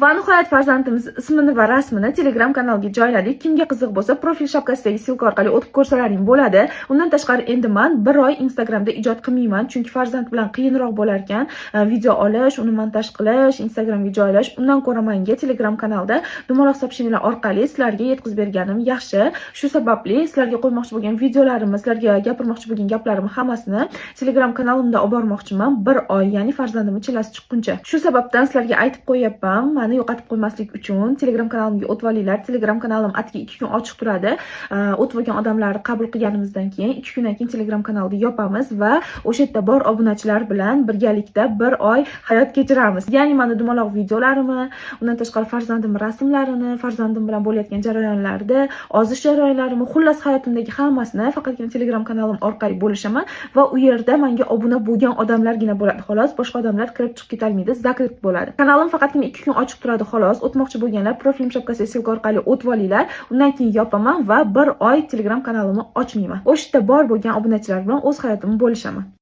Va nihoyat farzandimiz ismini va rasmini Telegram kanalga joyladik. Kimga qiziq bo'lsa, profil shapkasidagi ссылка orqali o'tib ko'rsalaring bo'ladi. Undan tashqari, endi man bir oy Instagramda ijod qilmayman, chunki farzand bilan qiyinroq bo'lar ekan video olish, uni montaj qilish, Instagramga joylash. Undan ko'ra menga Telegram kanalda dumaloq сообщения lar orqali sizlarga yetkazib berganim yaxshi. Shu sababli sizlarga qo'ymoqchi bo'lgan videolarimni, sizlarga gapirmoqchi bo'lgan gaplarimni hammasini Telegram kanalimda olib bormoqchiman bir oy, ya'ni farzandimni chillasi chiqquncha. Shu sababdan sizlarga aytib qo'yyapman, mani yo'qotib qo'ymaslik uchun Telegram kanalimga o'tib olinglar. Telegram kanalim atigi 2 kun ochiq turadi. O'tib olgan odamlarni qabul qilganimizdan keyin 2 kundan keyin Telegram kanalni yopamiz va o'sha yerda bor obunachilar bilan birgalikda bir oy hayot kechiramiz. Ya'ni mani dumaloq videolarimni, undan tashqari farzandim rasmlarini, farzandim bilan bo'layotgan jarayonlarni, ozish jarayonlarimni, xullas, hayotimdagi hammasini faqatgina Telegram kanalim orqali bo'lishaman va u yerda menga obuna bo'lgan odamlargina bo'ladi, xolos. Boshqa odamlar kirib chiqib ketolmaydi, закрыт bo'ladi. Kanalim faqatgina 2 kun ochiq turadi, xolos. O'tmoqchi bo'lganlar profilim shapkasiga ссылка orqali o'tib olinglar. Undan keyin yopaman va bir oy Telegram kanalimni ochmayman. O'sha yerda bor bo'lgan obunachilar bilan o'z hayotimni bo'lishaman.